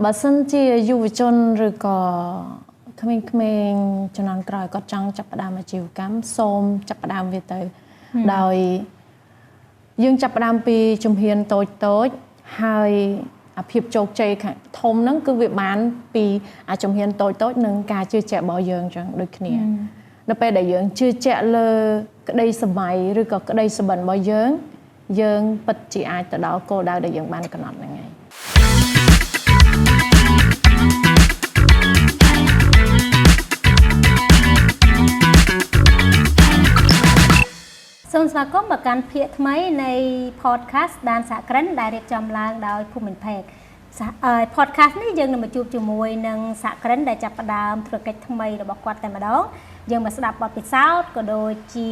បើសិនជាយុវជនឬក៏ក្មេងៗជំនាន់ក្រោយគាត់ចង់ចាប់ផ្ដើមអាជីវកម្មសូមចាប់ផ្ដើមវាទៅដោយយើងចាប់ផ្ដើមពីជំហានតូចតូចហើយអាភាពជោគជ័យខាងធំហ្នឹងគឺវាបានពីអាជំហានតូចតូចនិងការជឿជាក់របស់យើងចឹងដូចគ្នានៅពេលដែលយើងជឿជាក់លើក្តីសម័យឬក៏ក្តីសុបិនរបស់យើងយើងពិតជាអាចទៅដល់គោលដៅដែលយើងបានកំណត់ហ្នឹងហើយ សូមស្វាគមន៍មកកាន់ភាគថ្មីនៃ podcast ដានសហគ្រិនដែលរៀបចំឡើងដោយភូមិន្ទផេក podcast នេះយើងនឹងមកជួបជាមួយនឹងសហគ្រិនដែលចាប់ផ្ដើមធុរកិច្ចថ្មីរបស់គាត់តែម្ដងយើងមកស្ដាប់បទពិសោធន៍ក៏ដូចជា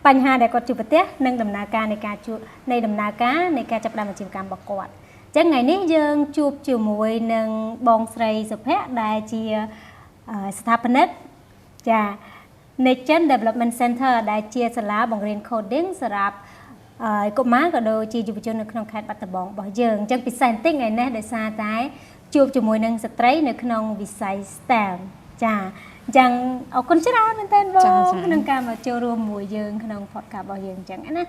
បញ្ហាដែលគាត់ជួបប្រទះនិងដំណើរការនៃការជួបនៃដំណើរការនៃការចាប់ផ្ដើមអាជីវកម្មរបស់គាត់អញ្ចឹងថ្ងៃនេះយើងជួបជាមួយនឹងបងស្រីសុភ័ក្រដែលជាស្ថាបនិកចា Next-Gen Development Center ដែលជាសាលាបង្រៀន coding សម្រាប់កុមារក៏ដូចជាយុវជននៅក្នុងខេត្តបាត់ដំបងរបស់យើងអញ្ចឹងពិសេសបន្តិចថ្ងៃនេះដោយសារតែជួបជាមួយនឹងស្ត្រីនៅក្នុងវិស័យ STEM ចាអញ្ចឹងអរគុណច្រើនមែនទែនបងក្នុងការមកចូលរួមមួយយើងក្នុង podcast របស់យើងអញ្ចឹងណា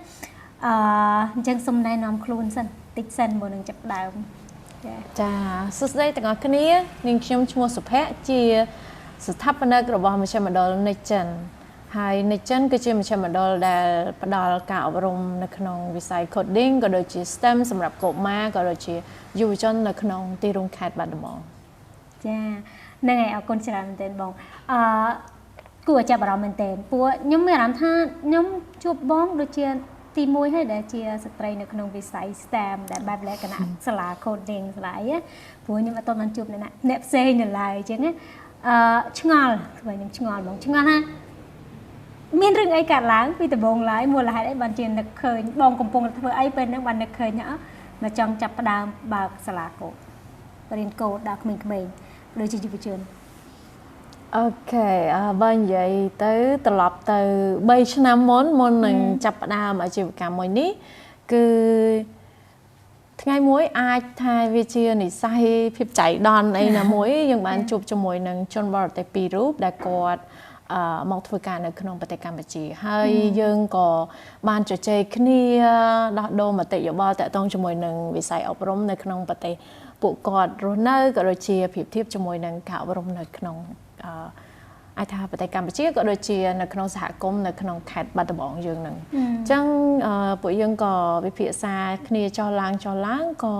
អញ្ចឹងសូមណែនាំខ្លួនសិនតិចសិនមុននឹងចាប់ផ្ដើមចាសួស្តីទាំងអស់គ្នានាងខ្ញុំឈ្មោះសុភ័ក្រជាស្ថាបនិករបស់មជ្ឈមណ្ឌល Next-Gen ហើយ Next-Gen គឺជាមជ្ឈមណ្ឌលដែលផ្ដល់ការអប់រំនៅក្នុងវិស័យ coding ក៏ដូចជា STEM សម្រាប់កុមារក៏ដូចជាយុវជននៅក្នុងទីរួមខេត្តបាត់ដំបងចាហ្នឹងហើយអរគុណច្រើនមែនទែនបងគួរឲ្យចាប់អារម្មណ៍មែនទែនព្រោះខ្ញុំមានអារម្មណ៍ថាខ្ញុំជួបបងដូចជាទី1ហើយដែលជាស្ត្រីនៅក្នុងវិស័យ STEM ដែលបែបលក្ខណៈសាលា coding សាលាអីព្រោះខ្ញុំអត់ទាន់បានជួបអ្នកផ្សេងនៅឡើយអញ្ចឹងណាឆ្ងល់ធ្វើខ្ញុំឆ្ងល់ហ្មងឆ្ងល់ថាមានរឿងអីកើតឡើងពីដំបូងឡើយមូលហេតុអីបានជានឹកឃើញបងកំពុងធ្វើអីពេលហ្នឹងបាននឹកឃើញមកចង់ចាប់ផ្ដើមបើកសាលាកូដរៀនកូដដល់ក្មេងៗដូចជាយុវជន OK បើនិយាយទៅត្រឡប់ទៅ3ឆ្នាំមុនមុននឹងចាប់ផ្ដើមអាជីវកម្មមួយនេះគឺថ្ងៃមួយអាចថាវាជានិស័យភាពចៃដន្យអីណាមួយយើងបានជួបជាមួយនឹងជនបរទេសពីររូបដែលគាត់មកធ្វើការនៅក្នុងប្រទេសកម្ពុជាហើយយើងក៏បានជជែកគ្នាដោះដូរមតិយោបល់តាក់ទងជាមួយនឹងវិស័យអប់រំនៅក្នុងប្រទេសពួកគាត់រស់នៅក៏ដូចជាប្រៀបធៀបជាមួយនឹងការអប់រំនៅក្នុងអាចថាប្រទេសកម្ពុជាក៏ដូចជានៅក្នុងសហគមន៍នៅក្នុងខេត្តបាត់ដំបងយើងនឹងអញ្ចឹងពួកយើងក៏វិភាសាគ្នាចុះឡើងចុះឡើងក៏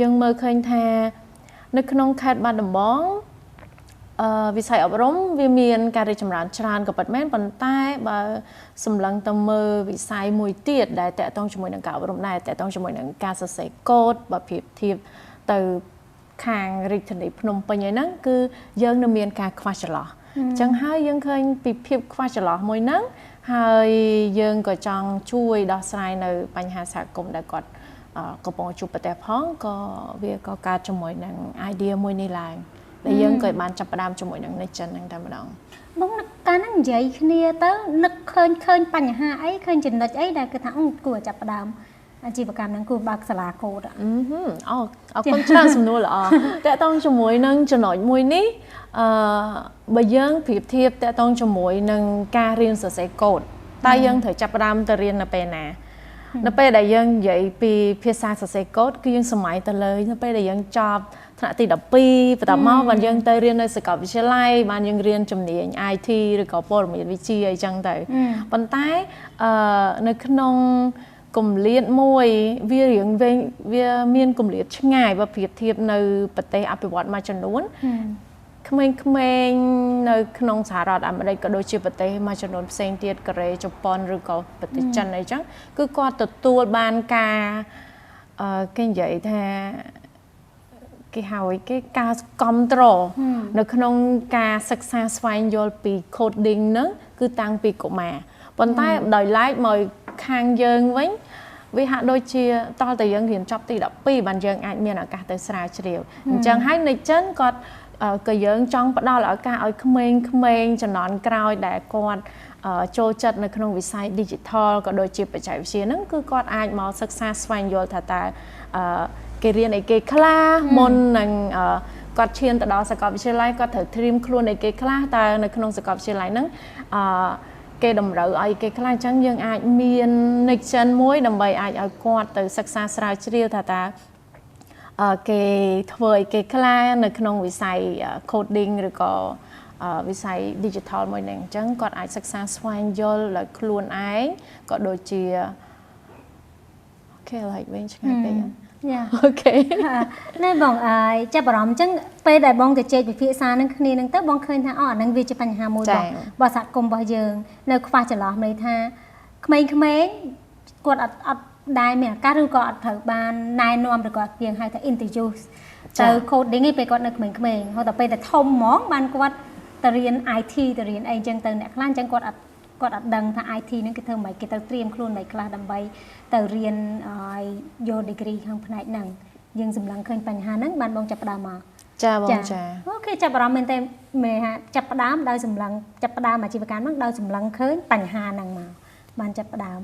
យើងមើលឃើញថានៅក្នុងខេត្តបាត់ដំបងវិស័យអប់រំវាមានការរីកចម្រើនច្រើនក៏ពិតមែនប៉ុន្តែបើសម្លឹងទៅមើលវិស័យមួយទៀតដែលតាក់ទងជាមួយនឹងការអប់រំដែរតាក់ទងជាមួយនឹងការសរសេរកូដបើប្រៀបធៀបទៅខាងរាជធានីភ្នំពេញឯហ្នឹងគឺយើងនៅមានការខ្វះចន្លោះអញ្ចឹងហើយយើងឃើញពីភាពខ្វះចន្លោះមួយហ្នឹងហើយយើងក៏ចង់ជួយដោះស្រាយនៅបញ្ហាសហគមន៍ដែលគាត់កំពុងជួបប្រទះផងក៏វាក៏កើតជាមួយនឹង idea មួយនេះឡើងដែលយើងក៏បានចាប់ផ្ដើមជាមួយនឹង Next-Gen ហ្នឹងតែម្ដងបងកាលហ្នឹងនិយាយគ្នាទៅនឹកឃើញបញ្ហាអីឃើញចំណុចអីដែលគឺថាគួរចាប់ផ្ដើមអាជីវកម្មហ្នឹងគួរបើកសាលាកូដអរគុណច្រើនសំណួរល្អតាក់ទងជាមួយនឹងចំណុចមួយនេះបើយើងប្រៀបធៀបតាក់ទងជាមួយនឹងការរៀនសរសេរកូដតើយើងត្រូវចាប់ផ្ដើមទៅរៀននៅពេលណានៅពេលដែលយើងនិយាយពីភាសាសរសេរកូដគឺយើងសម័យទៅលើនៅពេលដែលយើងចប់ថ្នាក់ទី12បន្ទាប់មកបានយើងទៅរៀននៅសាកលវិទ្យាល័យបានយើងរៀនជំនាញ IT ឬក៏ព័ត៌មានវិទ្យាអីចឹងទៅប៉ុន្តែនៅក្នុងគម្លាតមួយវារៀងវែងវាមានគម្លាតឆ្ងាយបើប្រៀបធៀបនៅប្រទេសអភិវឌ្ឍមួយចំនួនក្មេងៗនៅក្នុងសហរដ្ឋអាមេរិកក៏ដូចជាប្រទេសមួយចំនួនផ្សេងទៀតកូរ៉េជប៉ុនឬក៏ប្រទេសចិនអីចឹងគឺគាត់ទទួលបានការគេនិយាយថាគេហៅគេការគ្រប់គ្រងនៅក្នុងការសិក្សាស្វែងយល់ពី coding ហ្នឹងគឺតាំងពីកុមារប៉ុន្តែដោយឡែកមកខាងយើងវិញវាហាក់ដូចជាតើតែយើងរៀនចប់ទី12បានយើងអាចមានឱកាសទៅស្រាវជ្រាវអញ្ចឹងហើយ Next-Gen គាត់ក៏យើងចង់ផ្ដល់ឱកាសឲ្យក្មេងៗជំនាន់ក្រោយដែលគាត់ចូលចិត្តនៅក្នុងវិស័យ digital ក៏ដូចជាបច្ចេកវិទ្យាហ្នឹងគឺគាត់អាចមកសិក្សាស្វែងយល់ថាតើ គេ គេរៀនអីគេខ្លះមុននឹងគាត់ឈានទៅដល់សាកលវិទ្យាល័យគាត់ត្រូវត្រៀមខ្លួនអីគេខ្លះតើនៅក្នុងសាកលវិទ្យាល័យហ្នឹងគេតម្រូវឲ្យគេខ្លះអញ្ចឹងយើងអាចមាន next gen មួយដើម្បីអាចឲ្យគាត់ទៅសិក្សាស្រាវជ្រាវថាតើគេធ្វើអីគេខ្លះនៅក្នុងវិស័យ coding ឬក៏វិស័យ digital មួយហ្នឹងអញ្ចឹងគាត់អាចសិក្សាស្វែងយល់ដោយខ្លួនឯងក៏ដូចជា okay like វិញឆ្ងាយពេក Yeah. Okay. ណែបងអើយចាប់អារម្មណ៍អញ្ចឹងពេលដែលបងទៅជែកពិភាក្សានឹងគ្នានឹងទៅបងឃើញថាអូអានឹងវាជាបញ្ហាមួយរបស់សហគមន៍របស់យើងនៅខ្វះចន្លោះន័យថាក្មេងៗគាត់អត់ដែលមានឱកាសឬក៏អត់ត្រូវបានណែនាំឬក៏យើងហៅថា introduce ទៅ coding ឯពេលគាត់នៅក្មេងៗហូតតែពេលតែធំហ្មងបានគាត់ទៅរៀន IT ទៅរៀនអីអញ្ចឹងទៅអ្នកខ្លះអញ្ចឹងគាត់អត់ដឹងថា IT ហ្នឹងគេធ្វើម៉េចគេទៅត្រៀមខ្លួនម៉េចខ្លះដើម្បីទៅរៀនឲ្យយក degree ខាងផ្នែកហ្នឹងយើងសម្លឹងឃើញបញ្ហាហ្នឹងបានបងចាប់ផ្ដើមមក ចាបងចា Okay ចាប់អារម្មណ៍មែនទេមែនថាចាប់ផ្ដើមដោយសម្លឹងចាប់ផ្ដើមអាជីវកម្មហ្នឹងដោយសម្លឹងឃើញបញ្ហាហ្នឹងមកបានចាប់ផ្ដើម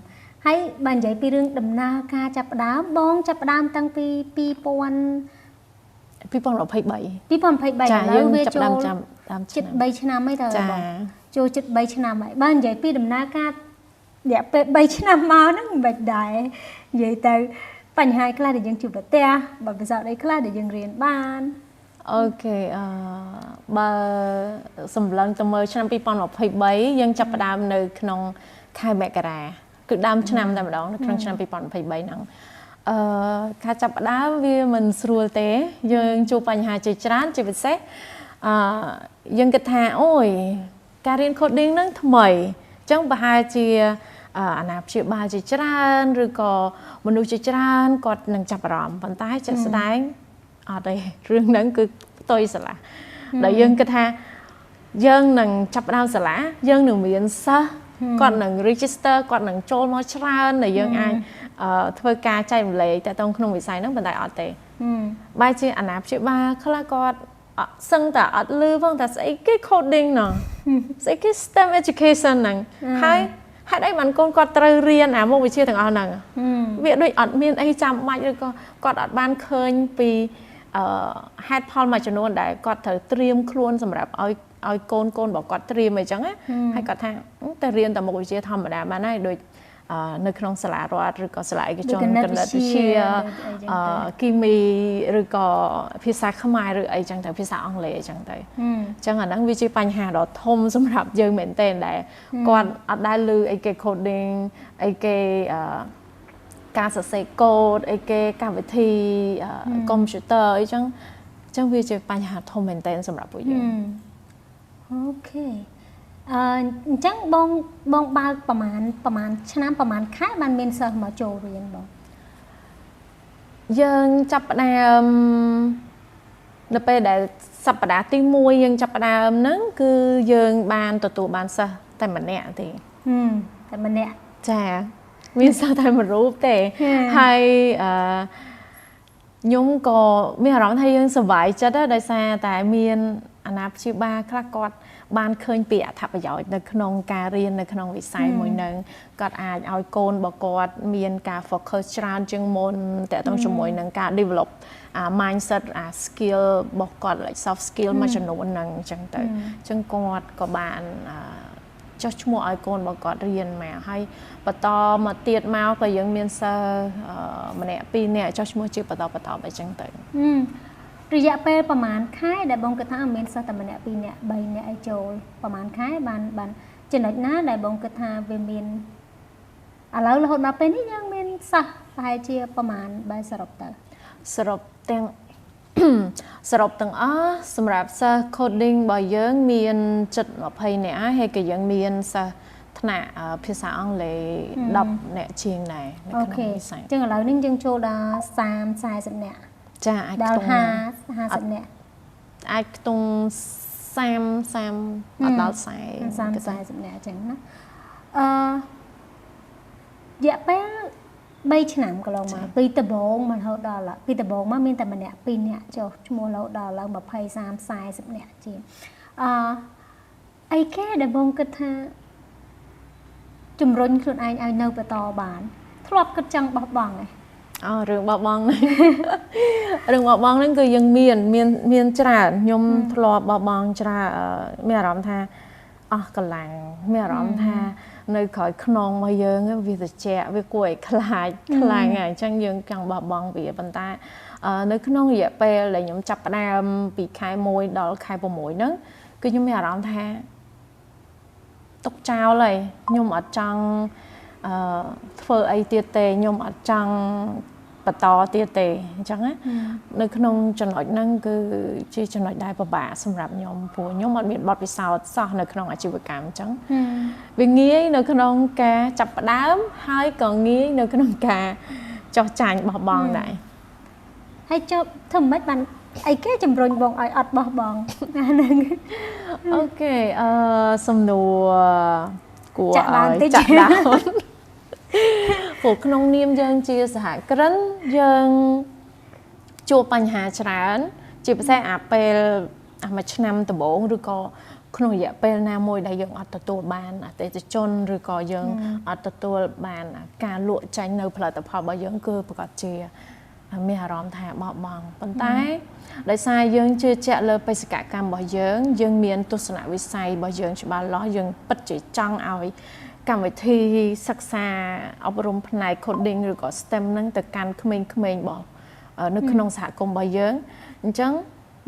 ហើយបើនិយាយពីរឿងដំណើរការចាប់ផ្ដើមបងចាប់ផ្ដើមតាំងពី2000 2023 2023ឥឡូវវាចូល តាម ជិត3ឆ្នាំហើយតើបងចូលជិត3ឆ្នាំហើយបើនិយាយពីដំណើរការរយៈពេល3ឆ្នាំមកហ្នឹងមិនដែរនិយាយទៅបញ្ហាខ្លះដែលយើងជួបប្រទះបទពិសោធន៍អីខ្លះដែលយើងរៀនបាន Okay បើសម្លឹងទៅមើលឆ្នាំ2023យើងចាប់ផ្ដើមនៅក្នុងខែមករាគឺដើមឆ្នាំតែម្ដងនៅក្នុងឆ្នាំ2023ហ្នឹងការចាប់ផ្ដើមវាមិនស្រួលទេយើងជួបបញ្ហាជាច្រើនជាពិសេសយើងគិតថាអូយការរៀន coding ហ្នឹងថ្មីអញ្ចឹងប្រហែលជាអាណាព្យាបាលជាច្រើនឬក៏មនុស្សជាច្រើនគាត់នឹងចាប់អារម្មណ៍ប៉ុន្តែជាក់ស្ដែងអត់ទេរឿងហ្នឹងគឺផ្ទុយស្រឡះដែលយើងគិតថាយើងនឹងចាប់ផ្ដើមសាលាយើងនឹងមានសិស្សគាត់នឹង register គាត់នឹងចូលមកច្រើនដែលយើងអាចធ្វើការចែករំលែកតទៅក្នុងវិស័យហ្នឹងប៉ុន្តែអត់ទេបែរជាអាណាព្យាបាលខ្លះគាត់សឹងតែអត់លឺផងថាស្អីគេ coding ណោះស្អីគេ STEM education ហ្នឹងហើយហេតុអីបានកូនគាត់ត្រូវរៀនអាមុខវិជ្ជាទាំងអស់ហ្នឹងវាដូចអត់មានអីចាំបាច់ឬក៏គាត់អត់បានឃើញពីហេតុផលមួយចំនួនដែលគាត់ត្រូវត្រៀមខ្លួនសម្រាប់ឲ្យឲ្យកូនកូនរបស់គាត់ត្រៀមអីចឹងណាហើយគាត់ថាទៅរៀនតែមុខវិជ្ជាធម្មតាបានហើយដូចនៅក្នុងសាលារដ្ឋឬក៏សាលាឯកជនគណិតវិទ្យាគីមីឬក៏ភាសាខ្មែរឬអីចឹងទៅភាសាអង់គ្លេសអីចឹងទៅអញ្ចឹងអាហ្នឹងវាជាបញ្ហាដ៏ធំសម្រាប់យើងមែនទែនដែលគាត់អត់ដែលឮអីគេ coding អីគេការសរសេរកូដអីគេកម្មវិធីកុំព្យូទ័រអីចឹងអញ្ចឹងវាជាបញ្ហាធំមែនទែនសម្រាប់ពួកយើង Okay អញ្ចឹងបងបងបើកប្រហែលប្រហែលឆ្នាំប្រហែលខែបានមានសិស្សមកចូលរៀនបង យើងចាប់ផ្ដើមនៅពេលដែលសប្តាហ៍ទី1យើងចាប់ផ្ដើមហ្នឹងគឺយើងបានទទួលបានសិស្សតែម្នាក់ទេ តែម្នាក់ ចាមានសិស្សតែមួយរូបទេហើយខ្ញុំក៏មានអារម្មណ៍ថាយើងសប្បាយចិត្តដោយសារតែមានអាណាព្យាបាលខ្លះគាត់បានឃើញពីអត្ថប្រយោជន៍នៅក្នុងការរៀននៅក្នុងវិស័យមួយនឹងគាត់អាចឲ្យកូនរបស់គាត់មានការ focus ច្រើនជាងមុនតើតើជាមួយនឹងការ develop អា mindset អា skill របស់គាត់ like soft skill មួយចំនួនហ្នឹងអញ្ចឹងទៅអញ្ចឹងគាត់ក៏បានចុះឈ្មោះឲ្យកូនរបស់គាត់រៀនមកហើយបន្តមកទៀតមកក៏យើងមានសិស្សម្នាក់ពីរនាក់ចុះឈ្មោះជាបន្តបន្តអញ្ចឹងទៅ រយៈពេលប្រហែលខែដែលបងគិតថាមានសិស្សតែម្នាក់ពីរនាក់បីនាក់ឲ្យចូលប្រហែលខែបានបានចំណុចណាដែលបងគិតថាវាមានឥឡូវរហូតដល់ពេលនេះយើងមានសិស្សប្រហែលជាប្រហែលបែរសរុបទៅ សរុបទាំងសរុបទាំងអស់សម្រាប់សិស្ស coding របស់យើងមានជិត20នាក់ហើយក៏យើងមានសិស្សថ្នាក់ភាសាអង់គ្លេស10នាក់ជាងដែរនៅក្នុងវិស័យអញ្ចឹងឥឡូវនេះយើងចូលដល់30 40នាក់ ចាអាច ខ្ទង់ដល់50 50នាក់ អាចខ្ទង់30 30អត់ដល់ 40 30 40នាក់អញ្ចឹងណារយៈពេល3ឆ្នាំកន្លងមកពីដំបូងមករហូតដល់ពីដំបូងមកមានតែម្នាក់ពីរនាក់ចុះឈ្មោះរហូតដល់ឡើង20 30 40នាក់ជាងអឺអីគេដែលបងគិតថាជំរុញខ្លួនឯងឲ្យនៅបន្តបានធ្លាប់គិតចង់បោះបង់ឯង អូរឿងបោះបង់រឿងបោះបង់ហ្នឹងគឺយើងមានមានមានច្រើនខ្ញុំធ្លាប់បោះបង់ច្រើនមានអារម្មណ៍ថាអស់កម្លាំងមានអារម្មណ៍ថានៅក្រោយខ្នងរបស់យើងវាត្រជាក់វាគួរឲ្យខ្លាចខ្លាំងហើយអញ្ចឹងយើងចង់បោះបង់វាប៉ុន្តែនៅក្នុងរយៈពេលដែលខ្ញុំចាប់ផ្ដើមពីខែ1ដល់ខែ6ហ្នឹងគឺខ្ញុំមានអារម្មណ៍ថាទុកចោលហើយខ្ញុំអត់ចង់ធ្វើអីទៀតទេខ្ញុំអត់ចង់បន្តទៀតទេអញ្ចឹងណានៅក្នុងចំណុចហ្នឹងគឺជាចំណុចដែលពិបាកសម្រាប់ខ្ញុំព្រោះខ្ញុំអត់មានបទពិសោធន៍សោះនៅក្នុងអាជីវកម្មអញ្ចឹងវាងាយនៅក្នុងការចាប់ផ្ដើមហើយក៏ងាយនៅក្នុងការចោះចាញ់បោះបង់ដែរហើយចុះធ្វើម៉េចបានអីគេជំរុញបងឲ្យអត់បោះបង់ហ្នឹង OK សំណួរគួរឲ្យចាក់ដើមព្រោះក្នុងនាមយើងជាសហគ្រិនយើងជួបបញ្ហាច្រើនជាពិសេសអាពេលអាមួយឆ្នាំដំបូងឬក៏ក្នុងរយៈពេលណាមួយដែលយើងអត់ទទួលបានអតិថិជនឬក៏យើងអត់ទទួលបានការលក់ចេញនៅផលិតផលរបស់យើងគឺប្រាកដជាមានអារម្មណ៍ថាបោះបង់ប៉ុន្តែដោយសារយើងជឿជាក់លើបេសកកម្មរបស់យើងយើងមានទស្សនវិស័យរបស់យើងច្បាស់លាស់យើងពិតជាចង់ឲ្យកម្មវិធីសិក្សាអប់រំផ្នែក coding ឬក៏ STEM ហ្នឹងទៅកាន់ក្មេងៗរបស់នៅក្នុងសហគមន៍របស់យើងអញ្ចឹង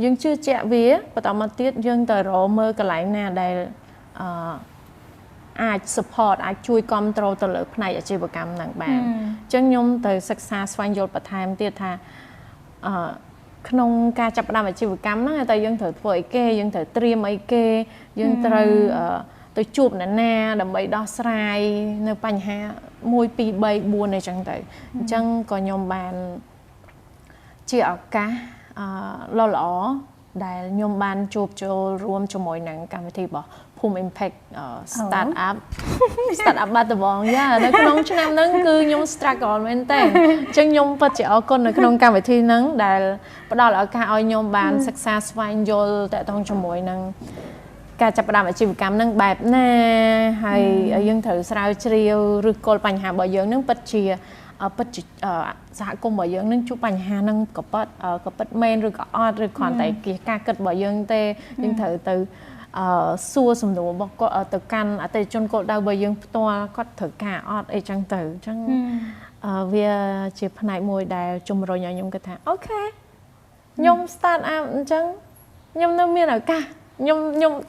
យើងជឿជាក់វាបន្តមកទៀតយើងទៅរកមើលកន្លែងណាដែលអាច support អាចជួយគ្រប់គ្រងទៅលើផ្នែកអាជីវកម្មហ្នឹងបានអញ្ចឹងខ្ញុំទៅសិក្សាស្វែងយល់បន្ថែមទៀតថាក្នុងការចាប់ផ្ដើមអាជីវកម្មហ្នឹងតើយើងត្រូវធ្វើអីគេយើងត្រូវត្រៀមអីគេយើងត្រូវទៅជួបនរណាដើម្បីដោះស្រាយនៅបញ្ហា1 2 3 4អីចឹងទៅអញ្ចឹងក៏ខ្ញុំបានជាឱកាសល្អដែលខ្ញុំបានជួបចូលរួមជាមួយនឹងកម្មវិធីរបស់ Phum Impact Start Up Start Up បាត់ដំបងយ៉ានៅក្នុងឆ្នាំហ្នឹងគឺខ្ញុំ struggle មែនតើអញ្ចឹងខ្ញុំពិតជាអរគុណនៅក្នុងកម្មវិធីហ្នឹងដែលផ្ដល់ឱកាសឲ្យខ្ញុំបានសិក្សាស្វែងយល់តាក់ទងជាមួយនឹងការចាប់ផ្ដើមអាជីវកម្មហ្នឹងបែបណាហើយយើងត្រូវស្រាវជ្រាវឬគល់បញ្ហារបស់យើងហ្នឹងពិតជាសហគមន៍របស់យើងនឹងជួបបញ្ហាហ្នឹងក៏ពិតមែនឬក៏អត់ឬគ្រាន់តែការគិតរបស់យើងទេយើងត្រូវទៅសួរសំណួររបស់គាត់ទៅកាន់អតិថិជនគោលដៅរបស់យើងផ្ទាល់គាត់ត្រូវការអត់អីចឹងទៅអញ្ចឹងវាជាផ្នែកមួយដែលជំរុញឲ្យខ្ញុំគិតថា OK ខ្ញុំ start up អញ្ចឹងខ្ញុំនៅមានឱកាសខ្ញុំ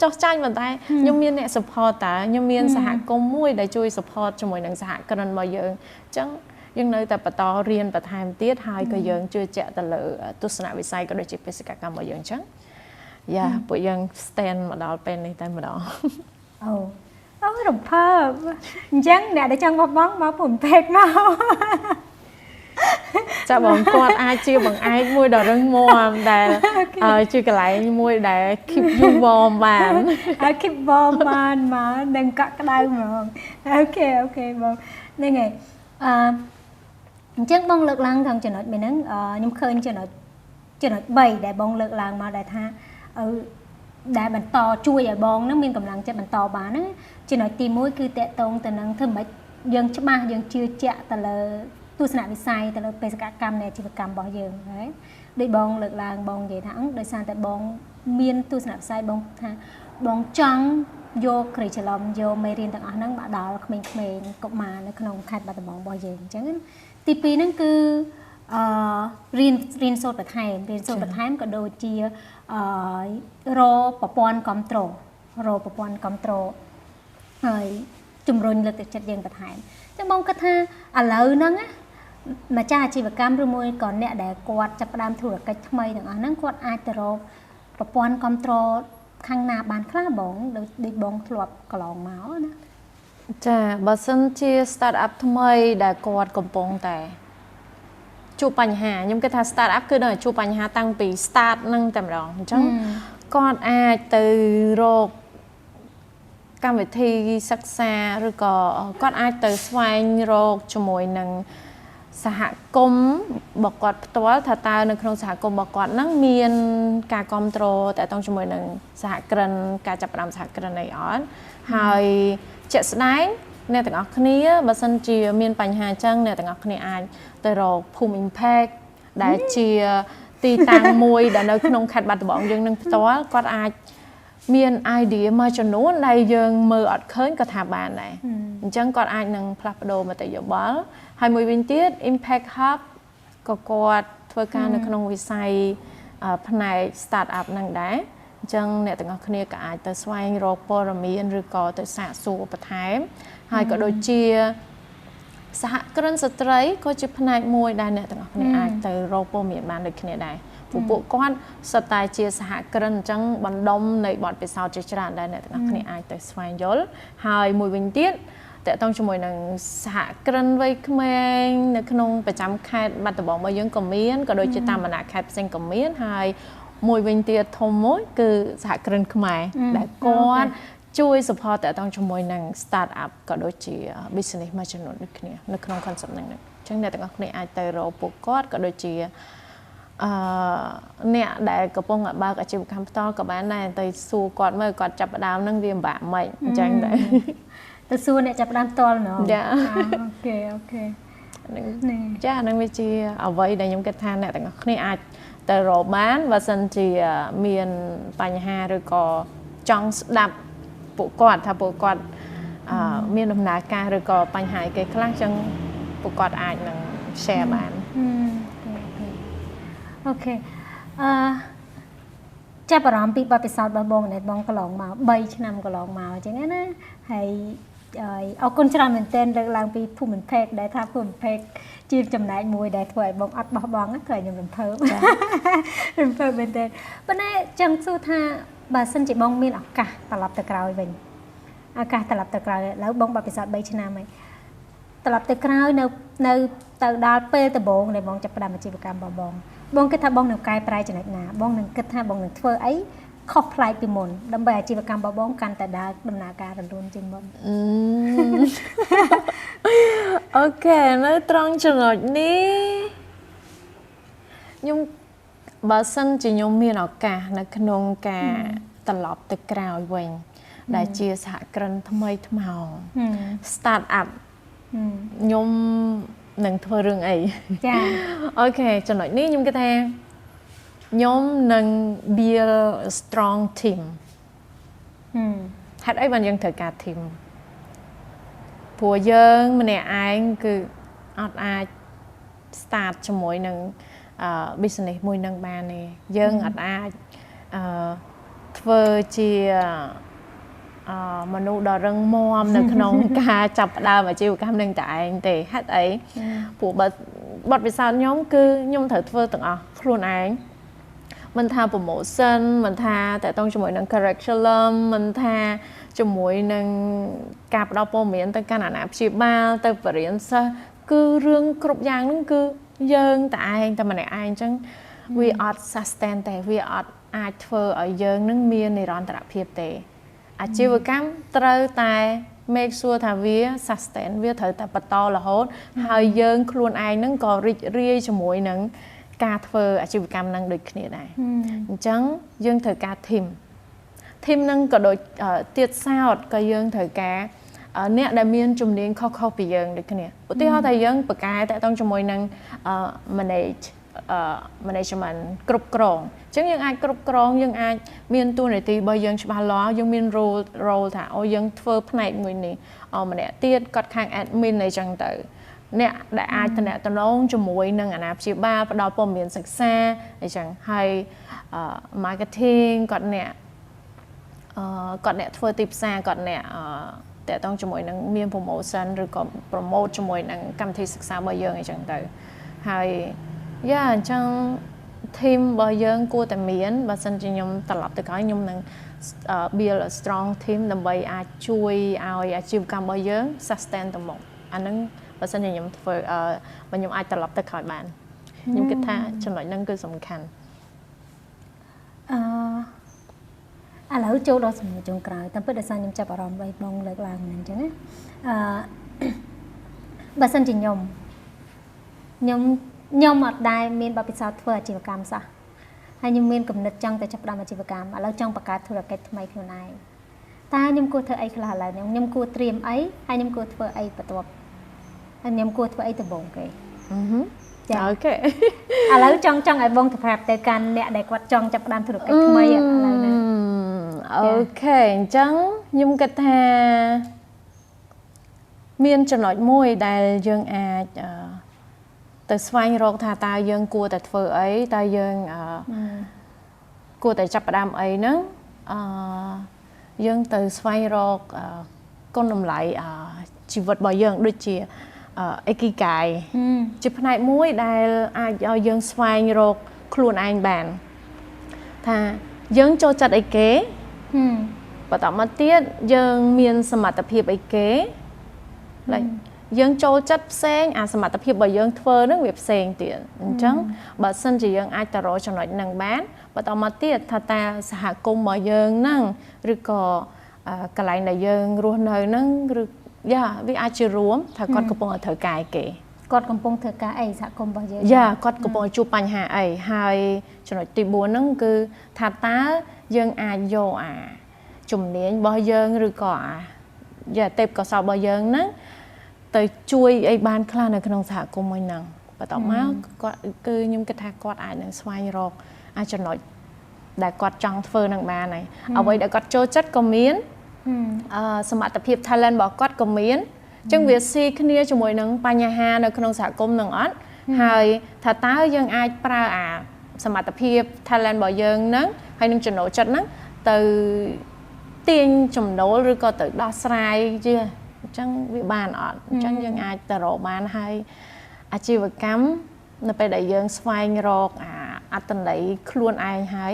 ចោះចាញ់ប៉ុន្តែខ្ញុំមានអ្នក support តើខ្ញុំមានសហគមន៍មួយដែលជួយ support ជាមួយនឹងសហគ្រិនរបស់យើងអញ្ចឹងយើងនៅតែបន្តរៀនបន្ថែមទៀតហើយក៏យើងជឿជាក់ទៅលើទស្សនវិស័យក៏ដូចជាបេសកកម្មរបស់យើងអញ្ចឹងយ៉ាពួកយើង stand មកដល់ពេលនេះតែម្ដងអូរំភើបអញ្ចឹងអ្នកដែលចង់បោះបង់មកពុំពេកមកចាបងគាត់អាចជាបង្អែកមួយដ៏រឹងមាំដែលជាកន្លែងមួយដែល keep you warm បាន keep warm បានមកនឹងកក់ក្ដៅហ្មង OK OK បងហ្នឹងហើយអញ្ចឹងបងលើកឡើងខាងចំណុចមួយហ្នឹងខ្ញុំឃើញចំណុច3ដែលបងលើកឡើងមកដែលថាដែលបន្តជួយឲ្យបងហ្នឹងមានកម្លាំងចិត្តបន្តបានហ្នឹងចំណុចទី1គឺតកតងទៅនឹងធ្វើម៉េចយើងច្បាស់យើងជឿជាក់ទៅលើទស្សនវិស័យទៅលើបេសកកម្មនៃអាជីវកម្មរបស់យើងហើយដូចបងលើកឡើងបងនិយាយថាដោយសារតែបងមានទស្សនវិស័យបងថាបងចង់យក curriculum យកមេរៀនទាំងអស់ហ្នឹងមកដល់ក្មេងៗកុមារនៅក្នុងខេត្តបាត់ដំបងរបស់យើងអញ្ចឹងទី2ហ្នឹងគឺរៀនសូត្របន្ថែមរៀនសូត្របន្ថែមក៏ដូចជារកប្រព័ន្ធគ្រប់គ្រងរកប្រព័ន្ធគ្រប់គ្រងហើយជំរុញលើកទឹកចិត្តយើងបន្ថែមអញ្ចឹងបងគិតថាឥឡូវហ្នឹងណាម្ចាស់អាជីវកម្មឬមួយក៏អ្នកដែលគាត់ចាប់ផ្ដើមធុរកិច្ចថ្មីទាំងអស់ហ្នឹងគាត់អាចទៅរកប្រព័ន្ធគ្រប់គ្រងខាងណាបានខ្លះបងដូចបងធ្លាប់កន្លងមកណាចាបើសិនជា start up ថ្មីដែលគាត់កំពុងតែជួបបញ្ហាខ្ញុំគិតថា start up គឺដល់ជួបបញ្ហាតាំងពី start ហ្នឹងតែម្ដងអញ្ចឹងគាត់អាចទៅរកកម្មវិធីសិក្សាឬក៏គាត់អាចទៅស្វែងរកជាមួយនឹងសហគមន៍របស់គាត់ផ្ទាល់ថាតើនៅក្នុងសហគមន៍របស់គាត់ហ្នឹងមានការគ្រប់គ្រងតាក់ទងជាមួយនឹងសហគ្រិនការចាប់ផ្ដើមសហគ្រិនអីអត់ហើយជាក់ស្ដែង អ្នកទាំងអស់គ្នាបើសិនជាមានបញ្ហាអញ្ចឹងអ្នកទាំងអស់គ្នាអាចទៅរកភូមិ Impact ដែលជាទីតាំងមួយដែលនៅក្នុងខេត្តបាត់ដំបងយើងនឹងផ្ទាល់គាត់អាចមាន idea មួយចំនួនដែលយើងមើលអត់ឃើញក៏ថាបានដែរអញ្ចឹងគាត់អាចនឹងផ្លាស់ប្ដូរមតិយោបល់ហើយមួយវិញទៀត Impact Hub ក៏គាត់ធ្វើការនៅក្នុងវិស័យផ្នែក start up ហ្នឹងដែរអញ្ចឹងអ្នកទាំងអស់គ្នាក៏អាចទៅស្វែងរកព័ត៌មានឬក៏ទៅសាកសួរបន្ថែមហើយក៏ដូចជាសហគ្រិនស្ត្រីក៏ជាផ្នែកមួយដែលអ្នកទាំងអស់គ្នាអាចទៅរកព័ត៌មានបានដូចគ្នាដែរព្រោះពួកគាត់សុទ្ធតែជាសហគ្រិនអញ្ចឹងបណ្ដុំនៃបទពិសោធន៍ជាច្រើនដែលអ្នកទាំងអស់គ្នាអាចទៅស្វែងយល់ហើយមួយវិញទៀតតកតងជាមួយនឹងសហគ្រិនវ័យក្មេងនៅក្នុងប្រចាំខេត្តបាត់ដំបងរបស់យើងក៏មានក៏ដូចជាតាមបណ្ដាខេត្តផ្សេងក៏មានហើយមួយវិញទៀតធំមួយគឺសហគ្រិនខ្មែរដែលគាត់ជួយ support តកតងជាមួយនឹង start up ក៏ដូចជា business មួយចំនួនដូចគ្នានៅក្នុង concept ហ្នឹងអញ្ចឹងអ្នកទាំងអស់គ្នាអាចទៅរកពួកគាត់ក៏ដូចជាអឺអ្នកដែលកំពុងបើកអាជីវកម្មផ្ទាល់ក៏បានដែរទៅសួរគាត់មើលគាត់ចាប់ផ្ដើមហ្នឹងវាពិបាកម៉េចអញ្ចឹងដែរ ទៅសួរអ្នកចាប់ផ្ដើមផ្ទាល់ហ្មងចា okay okay ហ្នឹងចាហ្នឹងវាជាអ្វីដែលខ្ញុំគិតថាអ្នកទាំងអស់គ្នាអាចទៅរកបានបើសិនជាមានបញ្ហាឬក៏ចង់ស្ដាប់ពួកគាត់ថាពួកគាត់មានដំណើរការឬក៏បញ្ហាអីគេខ្លះចឹងពួកគាត់អាចនឹង share បាន okay អឺចាប់អារម្មណ៍ពីបទពិសោធន៍របស់បងដែលបងកន្លងមក3ឆ្នាំកន្លងមកអញ្ចឹងណាហើយអរគុណច្រើនមែនទែនលើកឡើងពីភូមិ Impact ដែលថាភូមិ Impact ជាចំណែកមួយដែលធ្វើឲ្យបងអត់បោះបង់ធ្វើឲ្យខ្ញុំរំភើបរំភើបមែនទែនប៉ុន្តែចង់សួរថាបើសិនជាបងមានឱកាសត្រឡប់ទៅក្រោយវិញឱកាសត្រឡប់ទៅក្រោយឥឡូវបងបទពិសោធន៍3ឆ្នាំហើយត្រឡប់ទៅក្រោយនៅនៅទៅដល់ពេលដំបូងដែលបងចាប់ផ្ដើមអាជីវកម្មរបស់បងបងគិតថាបងនឹងកែប្រែចំណុចណាបងនឹងគិតថាបងនឹងធ្វើអីខុសប្លែកពីមុនដើម្បីអាជីវកម្មរបស់បងកាន់តែដើរដំណើរការរលូនជាងមុន okay នៅត្រង់ចំណុចនេះខ្ញុំបើសិនជាខ្ញុំមានឱកាសនៅក្នុងការត្រឡប់ទៅក្រោយវិញដែលជាសហគ្រិនថ្មីថ្មោង start up ខ្ញុំនឹងធ្វើរឿងអីចា okay ចំណុចនេះខ្ញុំគិតថាខ្ញុំនឹង build a strong team ហេតុអីបានយើងត្រូវការ team ព្រោះយើងម្នាក់ឯងគឺអត់អាច start ជាមួយនឹង business មួយនឹងបានទេយើងអត់អាចធ្វើជាមនុស្សដ៏រឹងមាំនៅក្នុងការចាប់ផ្ដើមអាជីវកម្មនឹងតែឯងទេហេតុអីព្រោះបើបទពិសោធន៍ខ្ញុំគឺខ្ញុំត្រូវធ្វើទាំងអស់ខ្លួនឯងមិនថា promotion មិនថាតកតងជាមួយនឹង curriculum មិនថាជាមួយនឹងការផ្ដល់ព័ត៌មានទៅកាន់អាណាព្យាបាលទៅបរិញ្ញាសិស្សគឺរឿងគ្រប់យ៉ាងហ្នឹងគឺយើងតែឯងតែម្នាក់ឯងអញ្ចឹងវាអត់ sustain ទេវាអត់អាចធ្វើឲ្យយើងនឹងមាននិរន្តរភាពទេអាជីវកម្មត្រូវតែ make sure ថាវា sustain វាត្រូវតែបន្តរហូតហើយយើងខ្លួនឯងនឹងក៏រីករាយជាមួយនឹងការធ្វើអាជីវកម្មនឹងដូចគ្នាដែរអញ្ចឹងយើងត្រូវការ team team នឹងក៏ដូចទៀតសោតក៏យើងត្រូវការអ្នកដែលមានជំនាញខុសៗពីយើងដូចគ្នាឧទាហរណ៍ថាយើងបកកែតកតងជាមួយនឹង manage management គ្រប់គ្រងអញ្ចឹងយើងអាចគ្រប់គ្រងយើងអាចមានតួនាទីរបស់យើងច្បាស់លាស់យើងមាន role ថាអូយើងធ្វើផ្នែកមួយនេះអូម្នាក់ទៀតគាត់ខាង admin អីចឹងទៅអ្នកដែលអាចតំណងជាមួយនឹងអាណាព្យាបាលផ្ដល់ព័ត៌មានសិក្សាអីចឹងហើយ marketing គាត់អ្នកគាត់អ្នកធ្វើទីផ្សារគាត់អ្នកតកតងជាមួយនឹងមាន promotion ឬក៏ promote ជាមួយនឹងកម្មវិធីសិក្សារបស់យើងអីចឹងទៅហើយយ៉ាអញ្ចឹង team របស់យើងគួរតែមានបើសិនជាខ្ញុំត្រឡប់ទៅក្រោយខ្ញុំនឹង build a strong team ដើម្បីអាចជួយឲ្យអាជីវកម្មរបស់យើង sustain ទៅមុខអាហ្នឹងបើសិនជាខ្ញុំធ្វើបើខ្ញុំអាចត្រឡប់ទៅក្រោយបានខ្ញុំគិតថាចំណុចហ្នឹងគឺសំខាន់អឺឥឡូវចូលដល់សំណួរចុងក្រោយតាមពិតដោយសារខ្ញុំចាប់អារម្មណ៍បីបងលើកឡើងហ្នឹងអញ្ចឹងណាអឺបើសិនជាខ្ញុំខ្ញុំខ្ញុំអត់ដែលមានបទពិសោធន៍ធ្វើអាជីវកម្មសោះហើយខ្ញុំមានគំនិតចង់តែចាប់ផ្ដើមអាជីវកម្មឥឡូវចង់បង្កើតធុរកិច្ចថ្មីខ្លួនឯង តើខ្ញុំគួរធ្វើអីខ្លះឥឡូវនេះខ្ញុំគួរត្រៀមអីហើយខ្ញុំគួរធ្វើអីបន្ទាប់ហើយខ្ញុំគួរធ្វើអីដំបូងគេ ចា okay ឥឡូវចង់ចង់ឲ្យបងទៅប្រាប់ទៅកាន់អ្នកដែលគាត់ចង់ចាប់ផ្ដើមធុរកិច្ចថ្មីឥឡូវនេះ okay អញ្ចឹងខ្ញុំគិតថាមានចំណុចមួយដែលយើងអាចទៅស្វែងរកថាតើយើងគួរតែធ្វើអីតើយើងគួរតែចាប់ផ្ដើមអីហ្នឹងយើងទៅស្វែងរកគុណតម្លៃជីវិតរបស់យើងដូចជាអេគីកាយជាផ្នែកមួយដែលអាចឲ្យយើងស្វែងរកខ្លួនឯងបានថាយើងចូលចិត្តអីគេបន្តមកទៀតយើងមានសមត្ថភាពអីគេ like យើងចូលចិត្តផ្សេងអាសមត្ថភាពរបស់យើងធ្វើនឹងវាផ្សេងទៀតអញ្ចឹងបើសិនជាយើងអាចទៅរកចំណុចហ្នឹងបានបន្តមកទៀតថាតើសហគមន៍របស់យើងហ្នឹងឬក៏កន្លែងដែលយើងរស់នៅហ្នឹងឬយ៉ាវាអាចជារួមថាគាត់កំពុងតែត្រូវការអីគេ គាត់កំពុងធ្វើការអីសហគមន៍របស់យើង យ៉ាគាត់កំពុងជួបបញ្ហាអីហើយចំណុចទី4ហ្នឹងគឺថាតើយើងអាចយកអាជំនាញរបស់យើងឬក៏អាយ៉ាទេពកោសល្យរបស់យើងហ្នឹងទៅជួយអីបានខ្លះនៅក្នុងសហគមន៍មួយហ្នឹងបន្ទាប់មកគាត់គឺខ្ញុំគិតថាគាត់អាចនឹងស្វែងរកអាចចំណុចដែលគាត់ចង់ធ្វើនឹងបានហើយអ្វីដែលគាត់ចូលចិត្តក៏មានសមត្ថភាព talent របស់គាត់ក៏មានអញ្ចឹងវាស៊ីគ្នាជាមួយនឹងបញ្ហានៅក្នុងសហគមន៍នឹងអត់ហើយថាតើយើងអាចប្រើអាសមត្ថភាព talent របស់យើងហ្នឹងហើយនឹងចំណូលចិត្តហ្នឹងទៅទាញចំណូលឬក៏ទៅដោះស្រាយជាអញ្ចឹងវាបានអត់អញ្ចឹងយើងអាចទៅរកបានហើយអាជីវកម្មនៅពេលដែលយើងស្វែងរកអាអត្តន័យខ្លួនឯងហើយ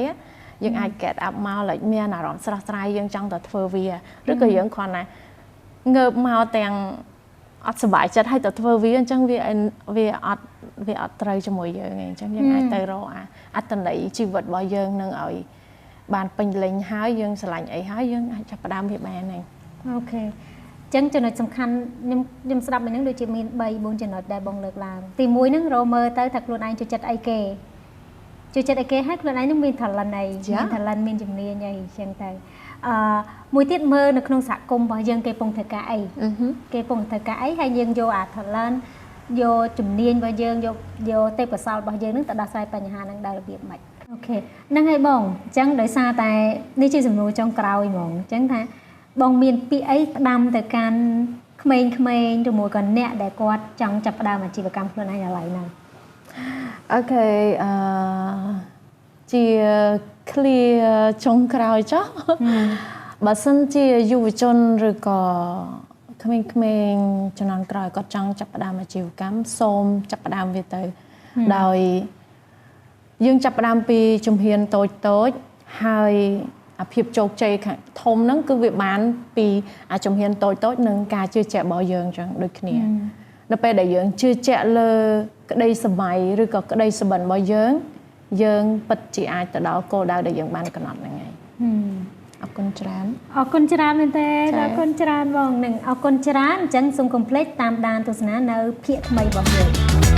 យើងអាច get up មក like មានអារម្មណ៍ស្រស់ស្រាយយើងចង់តែធ្វើវាឬក៏យើងគ្រាន់តែងើបមកទាំងអត់សប្បាយចិត្តហើយទៅធ្វើវាអញ្ចឹងវាវាអត់វាអត់ត្រូវជាមួយយើងឯងអញ្ចឹងយើងអាចទៅរកអាអត្តន័យជីវិតរបស់យើងនឹងឲ្យបានពេញលេញហើយយើងស្រឡាញ់អីហើយយើងអាចចាប់ផ្ដើមវាបានហើយ okay ចឹងចំណុចសំខាន់ខ្ញុំខ្ញុំស្ដាប់មិញហ្នឹងដូចជាមាន3 4ចំណុចដែលបងលើកឡើងទី1ហ្នឹងរកមើលទៅថាខ្លួនឯងចូលចិត្តអីគេចូលចិត្តអីគេហើយខ្លួនឯងនឹងមាន talent អីមាន talent មានជំនាញអីចឹងទៅអឺមួយទៀតមើលនៅក្នុងសហគមន៍របស់យើងគេពងធ្វើការអីគេពងធ្វើការអីហើយយើងយកអា talent យកជំនាញរបស់យើងយកយកទេពកោសល្យរបស់យើងនឹងទៅដោះស្រាយបញ្ហាហ្នឹងដោយរបៀបម៉េច okay ហ្នឹងហើយបងអញ្ចឹងដោយសារតែនេះជាសំណួរចុងក្រោយហ្មងអញ្ចឹងថាបងមានពាក្យអីផ្ដាំទៅកាន់ក្មេងៗឬមួយក៏អ្នកដែលគាត់ចង់ចាប់ផ្ដើមអាជីវកម្មខ្លួនឯងឥឡូវហ្នឹង okay អឺជា clear ចុងក្រោយចុះបើសិនជាយុវជនឬក៏ក្មេងៗជំនាន់ក្រោយគាត់ចង់ចាប់ផ្ដើមអាជីវកម្មសូមចាប់ផ្ដើមវាទៅដោយយើងចាប់ផ្ដើមពីជំហានតូចតូចហើយអាភាពជោគជ័យខាងធំហ្នឹងគឺវាបានពីអាជំហានតូចតូចនិងការជឿជាក់របស់យើងចឹងដូចគ្នានៅពេលដែលយើងជឿជាក់លើក្តីសម័យឬក៏ក្តីសុបិនរបស់យើងយើងពិតជាអាចទៅដល់គោលដៅដែលយើងបានកំណត់ហ្នឹងហើយអរគុណច្រើន អរគុណច្រើនមែនតើអរគុណច្រើនបងនឹងអរគុណច្រើនអញ្ចឹងសូមកុំភ្លេចតាមដានទស្សនានៅភាគថ្មីរបស់យើង។